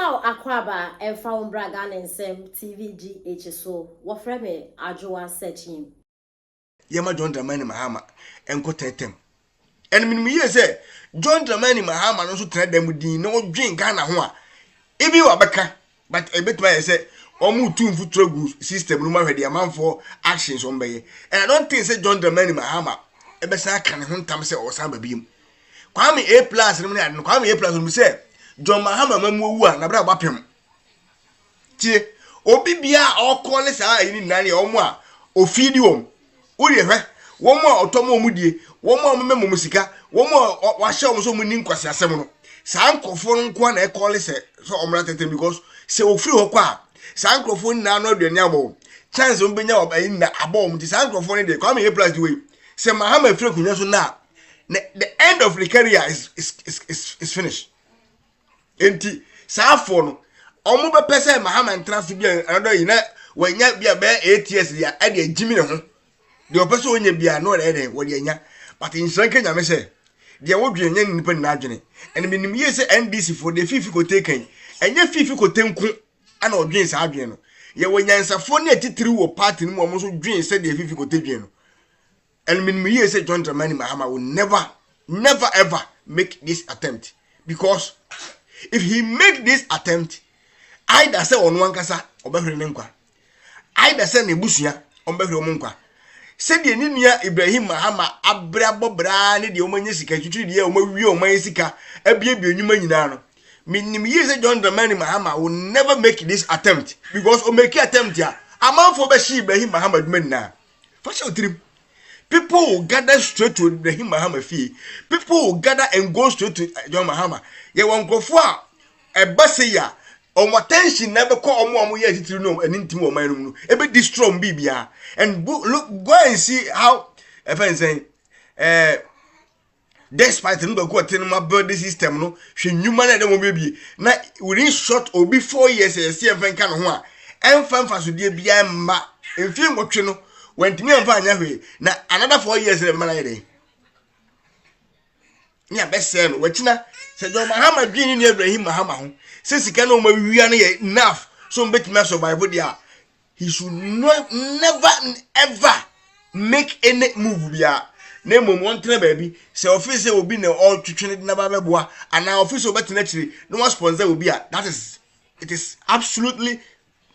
Mɛma wo akwaaba ɛmfa wo mbra Ghana Nsɛm TV GH so. Wɔfrɛ me Adwoa Sekyim. Yɛma John Dramani Mahama nkɔ tɛtɛm. Ɛno menim yie sɛ John Dramani Mahama no nso tena dan mu din na ɔdwen Ghana ho a, ebi wabɛka, but ɛbɛtumi ayɛ sɛ wɔn tu mfuturo gu system no mu ahwɛ deɛ amanfoɔ actions wɔn bɛyɛ. And I don't think sɛ John Dramani Mahama ɛbɛsan aka ne ho ntam sɛ ɔsan ba biem. Kwame A Plus no mu ne ade no, Kwame A Plus no mu sɛ John Mahama ma mu owu a, na bere a wapem tie obi bia a ɔkɔ ne saa ayi ne nyinaa ne wɔn a ofie di wɔn wodeɛ hwɛ, wɔn a ɔtɔ mu wɔn die, wɔn a wɔmema wɔn sika, wɔn a wahyɛ wɔn sɛ wɔn ni nkwasi asɛm no, saa nkurɔfoɔ no nko na ɛkɔle sɛ wɔn na tɛtɛ, because sɛ ofiri hɔ kɔ a, saa nkurɔfoɔ nyinaa no aduane abɔ wɔn, chance wɔn bɛnya wɔ ayi nyinaa abɔ wɔn. Ti saa nkurɔfoɔ no deɛ, Kwame A Plus de wei sɛ Mahama efiri akonnwa so na the end of the career is finished. Nti saa afoɔ no, wɔn bɛpɛ sɛ Mahama ntena so bi a anadɔ yi na wɔanya bi a bɛyɛ 8 years deɛ ɛde agyimi ne ho deɛ ɔpɛ sɛ ɔnya bi a na ɔde ɛdɛn wɔde anya. But nhyira nka Nyame sɛ deɛ wodwene nyɛ nipa nyinaa adwene. Ɛna menim yie sɛ NDC foɔ deɛ, Fiifi Kote kan ɛnyɛ Fiifi Kote nko ana ɔdwene saa adwene no. Yɛwɔ nyansafoɔ ne atitiri wɔ party no mu a wɔn nso dwene sɛdeɛ Fiifi Kote dwene no. And menim yie sɛ John Dramani Mahama will never, never ever make this attempt, because if he make this attempt, either sɛ ɔno ankasa ɔbɛhwere ne nkwa, either sɛ n'ebusua ɔbɛhwere wɔn nkwa, sɛdeɛ ne nua Ibrahim Mahama abrɛ abɔ braa ne deɛ wɔn anya sika twitwiri deɛ wɔn awie wɔn ayɛ sika abiebie nnwuma nyinaa no. Menim yie sɛ John Dramani Mahama will never make this attempt, because o make attempt a, amanfoɔ bɛhye Ibrahim Mahama adwuma nyinaa. Fa hyɛ otirim, people will gather straight to Ibrahim Mahama fie, people will gather and go straight to John Mahama. Yɛwɔ nkurɔfoɔ a ɛba se yɛ a wɔn attention na ɛbɛkɔ wɔn a wɔyɛ atitiri no ɛne ntim wɔ ɔman no mu no, ebe destroy wɔn biribiara. And look, go and see how ɛfɛn sɛn despite no baako ɔte no ma build system no, hwɛ nnwuma no a ɛdɛ wɔn bebie na within short obi 4 years ɛyɛ ɛmfa nka ne ho a ɛmfa mfasodeɛ biara mma. Mfie 8 no wɔntumi amfa anya hwee, na another 4 years na ɛbɛma no ayɛ dɛ ne abɛsɛɛ no. Wɔkyina sɛ John Mahama dwen ne nua Ibrahim Mahama ho sɛ sika no ɔma wia no yɛ enough so ɔmbɛtumi asurvive deɛ a, he should no, never ever make any move biara, na mmom wɔntena baabi sɛ ɔfi sɛ obi na ɔtwetwe ne naba bɛboa anaa ɔfi sɛ ɔbɛtena akyire na wasponsor obi a, that is, it is absolutely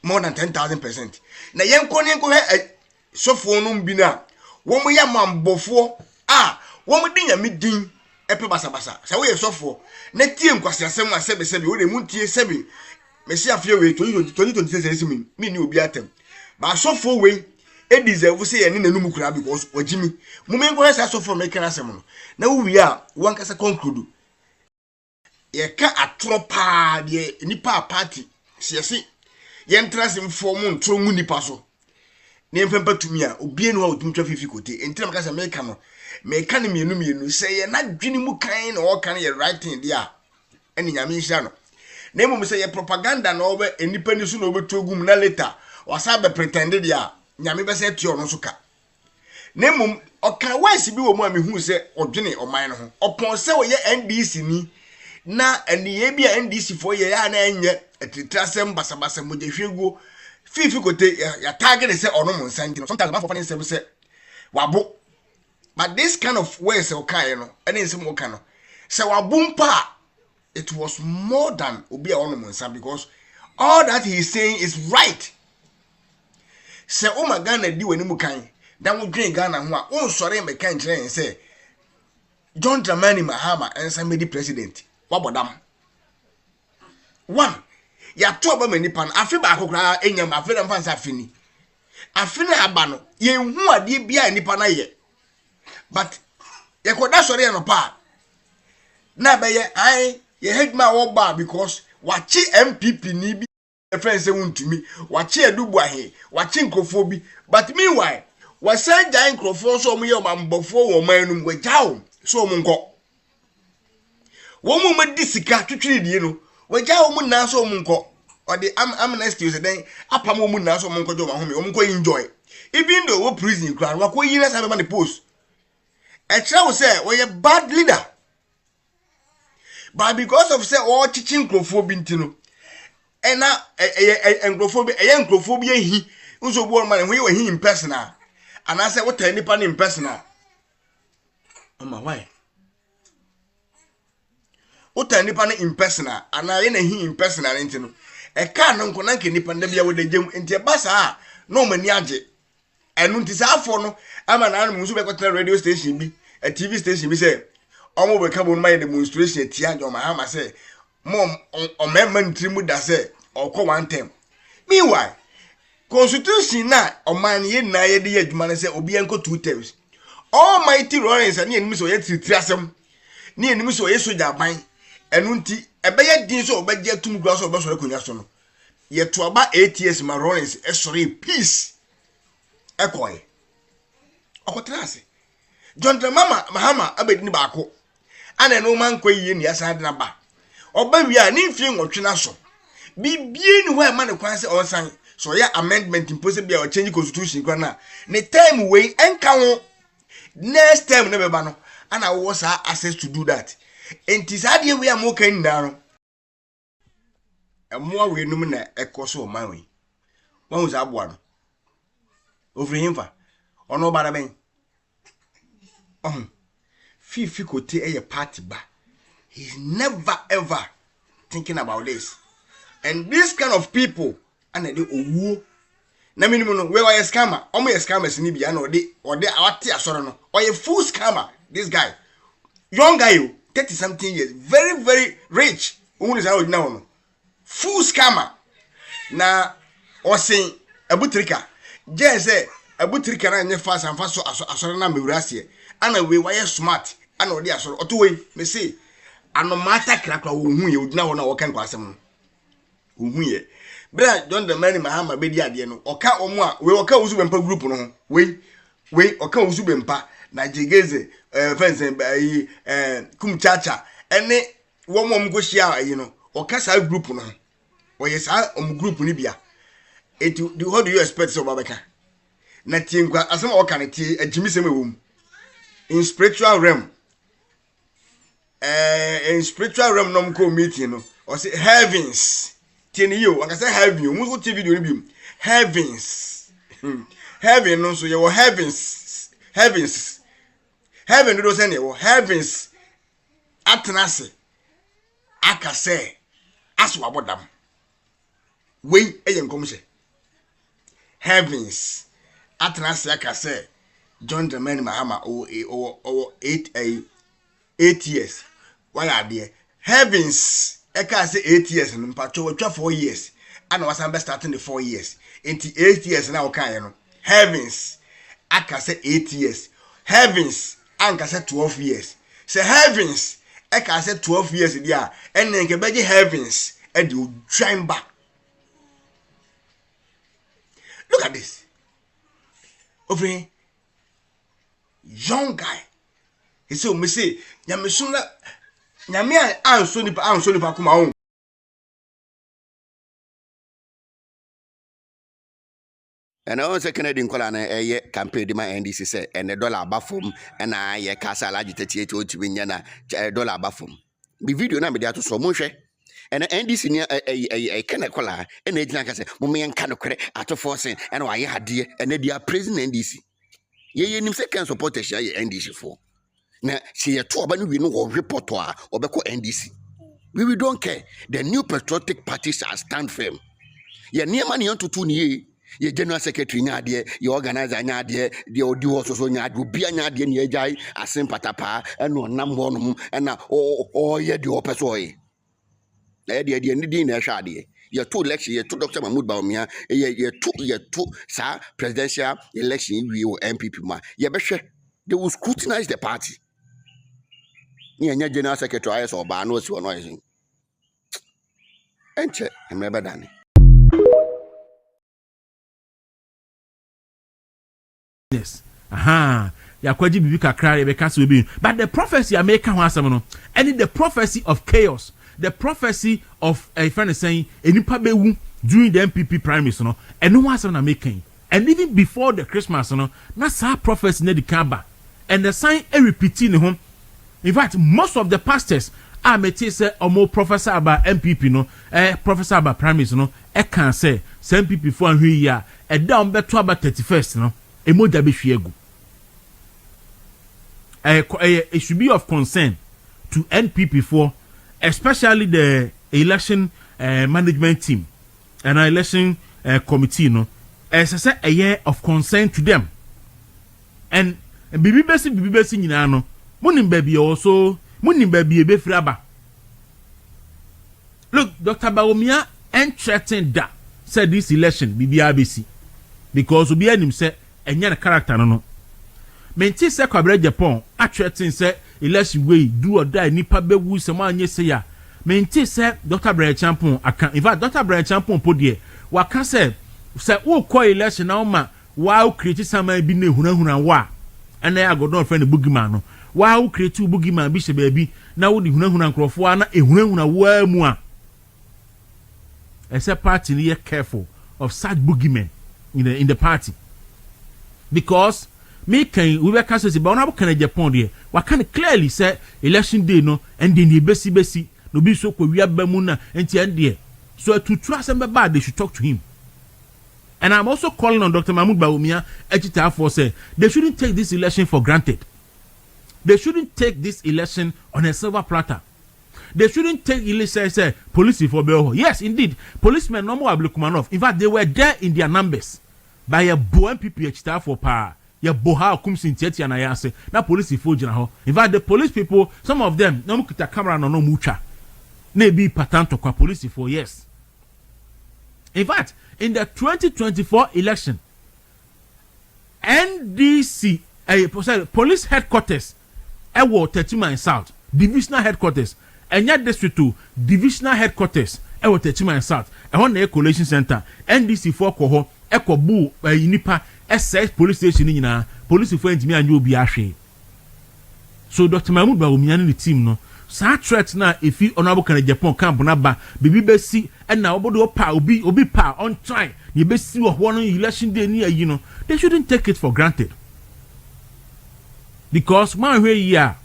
more than 10,000%. Na yɛnkɔ ne nkɔhwɛ ɛ sɔfoɔ no bi no a wɔn yɛ amambɔfoɔ a wɔn de Nyame din ɛpɛ basabasa. Sɛ woyɛ sɔfoɔ na tie nkwasiasɛm a, sɛbesɛbe wode mu ntie sɛbe mesi afei wei 2026 ɛsi mi ni obi atɛm ba asɔfoɔ wei ɛdeserve sɛ yɛne n'anum kura because wɔgye mi mo. Menkɔhwɛ saa asɔfoɔ meka asɛm no na wowie a, wankasa conclude. Yɛka atorɔ paa deɛ, nipa a party sɛ yɛse yɛntena ase mfoɔ mu ntorɔ ngu nipa so na yɛmfa mpa tumi a obie no a ɔtumi twa Fifi Kote. Nti na meka sɛ meka no, meka no mmienu mmienu sɛ yɛ n'adwene mu kan na ɔka no yɛ right thing deɛ a, ɛne Nyame nhyira no, na mmom sɛ yɛ propaganda na ɔbɛ nipa ni so na ɔbɛtu agu mu na later wasa bɛ pretend deɛ a, Nyame bɛsɛ atua ɔno nso ka. Na mmom ɔka words bi wɔ mu a mehu sɛ ɔdwene ɔman no ho. Ɔpɔn sɛ ɔyɛ NDC ni na nneyɛe bi a NDC foɔ yɛ a na ɛnyɛ atiritiri basabasa, mogyahwieguo. Fiifi Kote yɛataage ne sɛ ɔnom nsa, nti no sometimes amanfoɔ fa ne nsɛm sɛ wabo, but this kind of words ɔkaeɛ no ɛne nsɛm ɔka no sɛ wabo mpo a, it was more than obi a ɔnom nsa, because all that he is saying is right. Sɛ woma Ghana di w'anim kan na wodwen Ghana ho a, wonsɔre mmɛka nkyerɛ yɛn sɛ John Dramani Mahama nsa mmɛdi president. Wabɔ dam one yɛato aba ma nipa no afe baako koraa ɛnyam afe na mfa nsa afe ni afe no aba no, yɛnhu adeɛ bi a nipa no ayɛ, but yɛkɔda sɔre yɛ nɔpa a na ɛbɛyɛ ae yɛhɛ adwuma a wɔba a, because wakye NPP ni bi ɛfɛn sɛ wontumi wakye Adubu ahe, wakye nkurɔfoɔ bi, but meanwhile wɔsan gyae nkurɔfoɔ nso a wɔyɛ ɔmanbɔfoɔ wɔ ɔman no mu. Wɔagya wɔn so wɔn nkɔ, wɔn mu wɔdi sika twitwiri die no, wɔagya wɔn nyinaa so wɔn nkɔ. Ɔde amnesty sɛ dɛn apam wɔn nyinaa so wɔn nkɔgye wɔn ahome, wɔn nkɔ enjoy, even though wɔ prison koraa no wakɔ yi na saa bɛma ne post. Ɛkyerɛ wo sɛ wɔyɛ bad leader, but because of sɛ wɔrekyekye nkurɔfoɔ bi nti no. Ɛna ɛyɛ nkurɔfoɔ bi, ɛyɛ nkurɔfoɔ bi ahi nso obi wɔn ma ne ho yɛ wɔ hi in person a, anaasɛ wotaa nipa no in person a, ɔma why? Wotaa nipa no in person a, anaa yɛ na hi in person a ne nti no, ɛkaa no nko na nka nipa no da bi a wɔda gyam nti ɛba saa a na wɔn ani agye. Ɛno nti saa afoɔ no ama naanom nso bɛkɔtena radio station bi, eh, TV station bi sɛ wɔn bɛka bɔ no ma yɛ demonstration atia John Mahama sɛ mo ɔmɛɛma ne tiri mu da sɛ ɔkɔ one term. Meanwhile, constitution na ɔman no yɛ nyinaa yɛde yɛ adwuma no sɛ obiara nkɔ two terms. Almighty Lawrence ne yɛnim sɛ ɔyɛ tiritiri asɛm ne yɛnim sɛ ɔyɛ sogya aban. Ɛno nti ɛbɛyɛ den sɛ ɔbɛgye atum kura sɛ ɔbɛsɔre akonnwa so no. Yɛto aba eight years ma Lawrence sɔree peace ɛkɔɛ. Ɔkɔtena ase. John Dramani Mahama abɛdi ne baako. Ana ɛno ma nkɔ yie ne asan de n'aba. Ɔba wie a ne mfie 8 no aso. Bibie ni hɔ a ɛma ne kwan sɛ ɔnsan sɛ ɔyɛ amendment mpo sɛ bia ɔchange constitution kora no a ne term wei ɛnka ho. Next term ne bɛba no ana wowɔ saa access to do that. Nti saa adeɛ wei a moka nyinaa no mmoa weinom na ɛkɔ so ɔman wei. Wahu saa aboa no ofiri hemfa ɔno ɔba na bɛn ɔho Fiifi Kote ɛyɛ party ba. He's never ever thinking about this, and this kind of people ana de owuo na minimum no wei ɔyɛ scammer. Ɔmo yɛ scammers ni bi ana ɔde ɔte asɔre no ɔyɛ full scammer. This guy, young guy o, 30 something years, very very rich. Ohun saa ogyina hɔ no, full scammer na ɔsen abutirika gyɛn sɛ abutirika na nyɛ fast anfa so asɔre na mewura aseɛ ana wei wayɛ smart ana ɔde asɔre ɔto wei mese anomaa takra kora wɔn hu yɛ ogyina hɔ na ɔka nkɔ asɛm no ohun yɛ bere a John Dramani Mahama bɛdi adeɛ no ɔka wɔn a wei ɔka Owusu Bɛmpa group no ho. Wei ɔka Owusu Bɛmpa na Gyegeze fɛnsɛn ɛyi Kumchacha ɛne wɔn a wɔn kɔ hyia ɛyi no ɔka saa group no ho. Ɔyɛ saa wɔn group no bia eti what do you expect sɛ ɔba bɛka na tie nkwa asɛm a ɔka no tie agyimisɛm ɛwɔ mu in spiritual realm in spiritual realm nom kɔ meeting no ɔsɛ heavens tie ne yie o wankasa heaven o mo nso tie video no bi mu heavens heaven no nso yɛwɔ heavens heavens heaven dodo sɛ ne yɛwɔ heavens atena ase aka sɛ aso abɔ dam. Wei yɛ nkɔmhyɛ. Heavens atena ase aka sɛ John Dramani Mahama ɔwɔ 8 years wayɛ adeɛ. Heavens ɛka sɛ 8 years no mpatwɛ watwa 4 years ana wasan bɛ start ne 4 years nti 8 years na ɔkaeɛ no heavens aka sɛ 8 years. Heavens anka sɛ 12 years. Sɛ heavens ɛka sɛ 12 years deɛ a ɛnna nka bɛgye heavens ɛde odwan ba. Look at this ofiri young guy ɛsɛ omi se nyamesom na nyame a ansɔ nipa koma ho. Ɛna ɔn sɛ Kennedy nkɔla no ɛyɛ campaign de ma NDC sɛ ɛnɛ dɔla aba fam ɛna yɛ kasa Alhaji 38 ɔntumi nyɛ na dɔla aba fam bi. Video na mede ato so monhwɛ. Ɛna NDC ni ɛyɛ ɛyɛ ɛyɛ Kennedy kɔla ɛna egyina ka sɛ mo yɛn nka nokorɛ atofoɔ sen ɛna wayɛ adeɛ. Ɛnɛ they are praising NDC. Yɛyɛ nim sɛ Ken supporters yɛ NDC foɔ na sɛ yɛto aba no wie no wɔwe pɔtɔ a ɔbɛkɔ NDC. We don't care. The New Patriotic Party shall stand firm. Yɛ nneɛma ne yɛntoto ne yie. Yɛ general secretary nya adeɛ, yɛ organizer nya adeɛ, deɛ ɔdi hɔ soso nya adeɛ, obi anya adeɛ ne yɛgyae ase mpatapaa ɛna ɔnam hɔ nom ɛna ɔyɛ deɛ ɔpɛ so ɔyɛ. Na yɛ deɛ ne din na ɛhwɛ adeɛ. Yɛto election, yɛto Dr Mahmood Bawumia, yɛ yɛto saa presidential election yi wie wɔ NPP mu a yɛbɛhwɛ. They will scrutinize the party. Ne yɛnyɛ general secretary ayɛ sɛ ɔbaa na ɔsi hɔ na ɔyɛ sɛ ɛnkyɛ mmerɛ bɛdane. Yes, aha yàkɔgye biribi kakra yɛbɛka sɛ obi, but the prophecy a meka ho asɛm no ɛne the prophecy of chaos, the prophecy of ɛfɛ ne sɛn enipa bɛwu during the NPP primaries no ɛno ho asɛm na meka yi. And even before the Christmas no na saa prophecy na di kan ba and the sign ɛrepeat ne ho. In fact, most of the pastors a a mete sɛ ɔmo prophesy about NPP no, prophesy about primaries no, ɛka sɛ NPP fo ahwɛ yi a, ɛda a ɔmo bɛto aba 31st no, emogya bɛhwie agu. Ɛyɛ it should be of concern to NPP for, especially the election management team and our election committee no. Ɛsɛ sɛ ɛyɛ of concern to them. And biribi bɛsi nyinaa no, mo nim baabi ɛwɔ so, mo nim baabi ebɛfiri aba. Look, Dr. Bawumia ɛnthreaten da sɛ this election biribiara bɛsi, because obiara nim sɛ ɛnyɛ ne character no. Mente sɛ Kwabena Agyepong athreaten sɛ election wei do or die, nipa bɛwu sɛ mo anyɛ se ya. Mente sɛ Dr. Bryan Acheampong aka. In fact, Dr. Bryan Acheampong po deɛ, waka sɛ wokɔ election na woma waa wo create saman bi na ehunahuna wo a, ɛna yɛ agɔdɔn fɛn no boogeyman no, waa wo create wo boogeyman bi hyɛ baabi na wode hunahuna nkurɔfoɔ a na ehunahuna waa mu a, ɛsɛ party no yɛ careful of such boogeymen in the party, because me kan we bɛka sɛ ba ɔno abɛka no Agyepong deɛ, waka no clearly sɛ election day no, ɛndeɛ ne ebesi besi na obi nso kɔ wia ba mu na nti ɛndeɛ so atutu asɛm bɛba a, they should talk to him. And I'm also calling on Dr. Mahmoud Bawumia akyitaafoɔ sɛ they shouldn't take this election for granted. They shouldn't take this election on a silver platter. They shouldn't take election sɛ police for bɛwɔ hɔ. Yes, indeed, policemen no mo Ablekuma North. In fact, they were there in their numbers, but yɛ bo NPP akyitaafoɔ paa, yɛ bo ha akum si ntiatia na yɛ ase na polisifoɔ gyina hɔ. In fact, the police people, some of them na wɔn kita camera na wɔn twa na ebi pata ntɔkwa polisifoɔ. Yes, in fact, in the 2024 election, NDC sorry, police headquarters ɛwɔ Techiman South, divisional headquarters, ɛnyɛ district o, divisional headquarters ɛwɔ Techiman South ɛhɔ na ɛyɛ collation center. NDC foɔ kɔ hɔ ɛkɔ bu ɛyi nipa ɛsɛ police station nyinaa. Polisifoɔ ntumi anya obi ahwee. So Dr. Mahmood Bawumia ne ne team no, saa threat na efi Honourable Kennedy Agyapong camp na ba, biribi bɛsi ɛna ɔbɛde ɔpa obi pa ɔntran na ebɛsi wɔ hɔ no election day ni ayi no, they shouldn't take it for granted, because maa hwɛ yi a,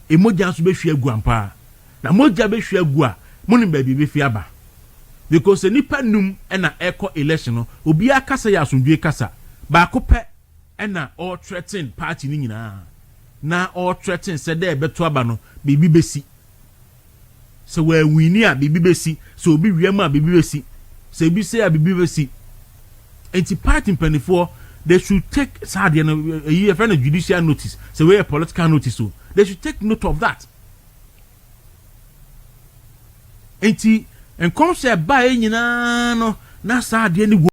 emogya nso bɛhwie agu ampa na mogya bɛhwie agu a, mo ne baabi bɛfi aba, because nipa num ɛna ɛkɔ election no, obiara kasa yɛ asomdwe kasa, baako pɛ ɛna ɔthreaten party no nyinaa na ɔthreaten sɛ dɛ ɛbɛto aba no, biribi bɛsi, sɛ wɔawin a, biribi bɛsi, sɛ obi wia mu a, biribi bɛsi, sɛ ebi sɛ a, biribi bɛsi. Nti party mpanimfoɔ, they should take saa adeɛ no, eyi yɛfrɛ no judicial notice, sɛ wɔyɛ political notice o, they should take note of that. Nti nkɔmhyɛ baeɛ nyinaa no na saa adeɛ no wɔ.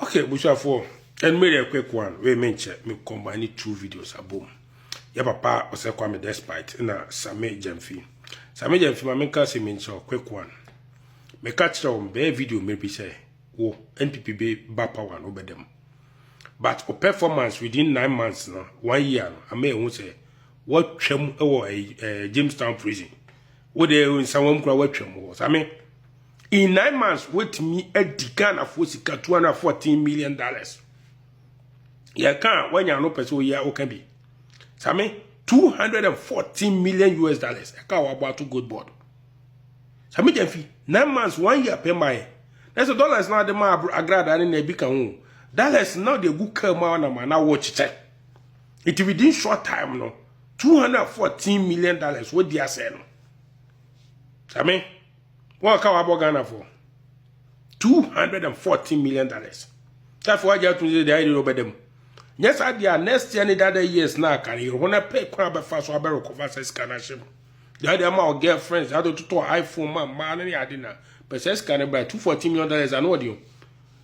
Okay, busuafoɔ, ɛno made a quick one wey me nkyɛ me combine two videos abom. Yɛ papa Ɔsɛ Kwame Despite na Sammy Gyamfi. Sammy Gyamfi, ma menka sɛ menkyɛ quick one. Meka kyerɛ wo bɛyɛ video mmere bi sɛ wo NPP bɛ ba power no, wobɛdam, but o performance within 9 months no, one year no, ama ehu sɛ wɔatwam wɔ Jamestown prison. Wode nsawam kora wɔatwam wɔ. Sammy, in 9 months wɔatumi adi Ghanafoɔ sika $214 million. Yɛka a woanya no pɛ sɛ woyi a woka bi. Sammy, US$214 million ɛka a wɔabɔ ato Gold Board. Sammy Gyamfi, 9 months, one year pɛ ma yɛ na sɛ dollars na ade ma agradaa ne na ebi ka ho dollars na ɔde egu kaa mu a ɔnam ana wɔkyekyɛ. Nti within short time no, $214 million wɔdi asɛ no. Sammy, wɔn ka wabɔ Ghanafoɔ $214 million. Safo wagye atum sɛ deɛ ayɛ deɛ ɔbɛda mu nyɛ saa deɛ a, next year ne dada years na aka no yɛrɛ ho na pɛ kwan abɛfa so abɛrekɔfa sɛ sika no ahyɛ mu deɛ ɔde ama wo girlfriends ade totɔ iPhone ma mmaa no ne ade na pɛ sɛ sika no bra. $214 million ano ɔde o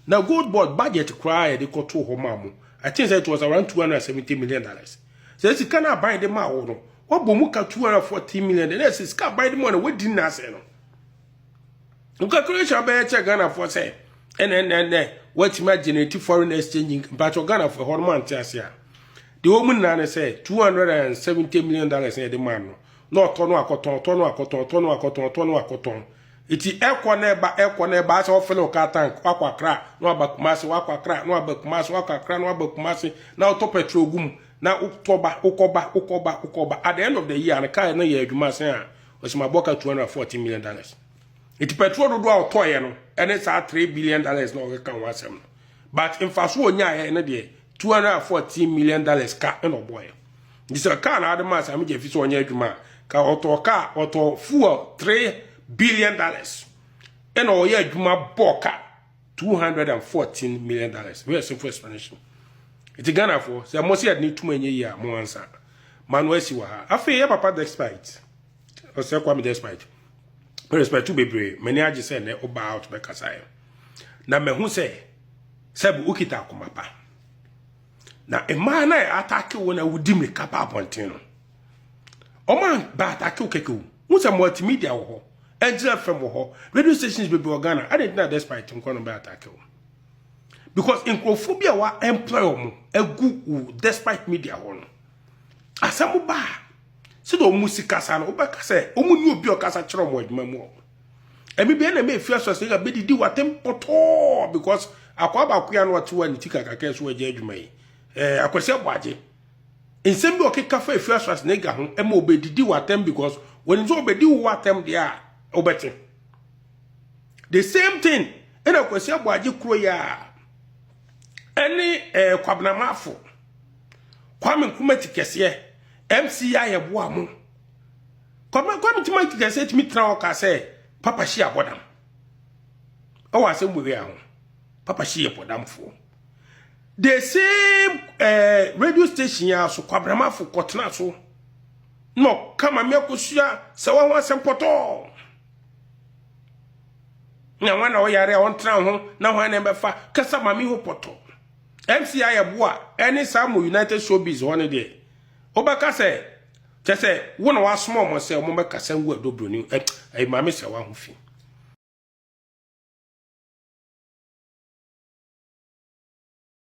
na Gold Board budget koraa yɛde kɔtoo hɔ maa mo, I think say it was around $270 million. Sɛ sika no aban de maa wo no, wabɔ mu ka 214 million na ɛsɛ sika aban de maa no wadi nna asɛ no calculation bɛyɛ kyɛ Ghanafoɔ sɛ ɛnɛ watumi agenerate foreign exchange. Mpakyɛ, Ghanafoɔ ɛhɔ no mo ante ase a, deɛ wɔn mu nyinaa ne sɛ $270 million na yɛde maa no na ɔtɔ no akɔtɔn, ɔtɔ no akɔtɔn, ɔtɔ no akɔtɔn, ɔtɔ no akɔtɔn. Eti ɛkɔ na ɛba, ɛkɔ na ɛba, asɛ ɔfɛlɛ ɔka tank wakɔ Akra na waba Kumase, wakɔ Akra na waba Kumase, wakɔ Akra na waba Kumase, na ɔtɔ petrol gu mu. Na wotɔ ba, wokɔ ba, wokɔ ba, wokɔ ba. At the end of the year no, kaa no yɛ adwuma sɛn a, ɔsɛ mabɔ ka $214 million. Nti petrol dodoɔ a ɔtɔeɛ no ɛne saa $3 billion na ɔkeka ho asɛm no. But mfaso ɔnyaeɛ no deɛ, $214 million ka ɛna ɔbɔeɛ. Nti sɛ kaa na ade maa Sammy Gyamfi sɛ ɔnyɛ adwuma a, ka ɔtɔ kaa, ɔtɔ fuel $3 billion ɛna ɔyɛ adwuma bɔɔ ka $214 million. Very simple explanation. Nti Ghanafoɔ, sɛ mo sɛ yɛde ne tum ɛnyɛ yie a, mo ansa ma no asi wɔ ha. Afei yɛ papa Despite, Ɔsɛ Kwame Despite, respect bebree, m'ani agye sɛ nnɛ woba out bɛkasaeɛ na mahu sɛ sɛbi wokita akoma pa na mmaa na yɛ attack wo na wodi mmirika ba abɔnten no, ɔma ba attack wo kɛkɛ o. Wo sɛ multimedia wɔ hɔ, Angel FM wɔ hɔ, radio stations bebree wɔ Ghana. Ade ntina Despite nkɔ no bɛ attack wo? Because nkurɔfoɔ bi a wa employ wɔn agu wo Despite Media hɔ no, asɛm ba a, sɛdeɛ wɔn si kasa no, wobɛka sɛ wɔn ni obi a ɔkasa kyerɛ wɔn adwuma mu hɔ. Ɛmi bi ɛna ɛmɛ efi aso ase ka bɛdidi watem pɔtɔɔ, because akɔ baako ya no ɔte hɔ a ne ti kakaka so wɔagye adwuma yi, Akwasi Aboagye, nsɛm bi a ɔkeka fa efi aso ase ne ga ho ɛma obɛdidi watem, because wɔn nso ɔbɛdi wo watem deɛ a ɔbɛte. The same thing ɛna Akwasi Aboagye kuro yi a ɛne Kwabenamafo Kwame Nkrumah ti kɛseɛ MC ayɛboa mo. Kwame Nkrumah ti kɛseɛ tumi tena hɔ ka sɛ Papa Hyi abɔdam ɛwɔ asɛm wɔ wia ho, Papa Hyi yɛ bɔdamfoɔ. The same radio station yi so, Kwabenamafo kɔtena so na ɔka Maame Akosua sɛ wɔn ho asɛm pɔtɔɔ na wɔn na ɔyare a ɔntena ho na wɔn na ɛbɛfa kasa maame ho pɔtɔ. MC ayɛboa ɛne saa mo United Showbiz hɔ no deɛ, wobɛka sɛ kyɛ sɛ wo na wasoma ɔmo sɛ ɔmo bɛkasa ngu ɛdɔ buroni ɛ maame sɛ waho fi.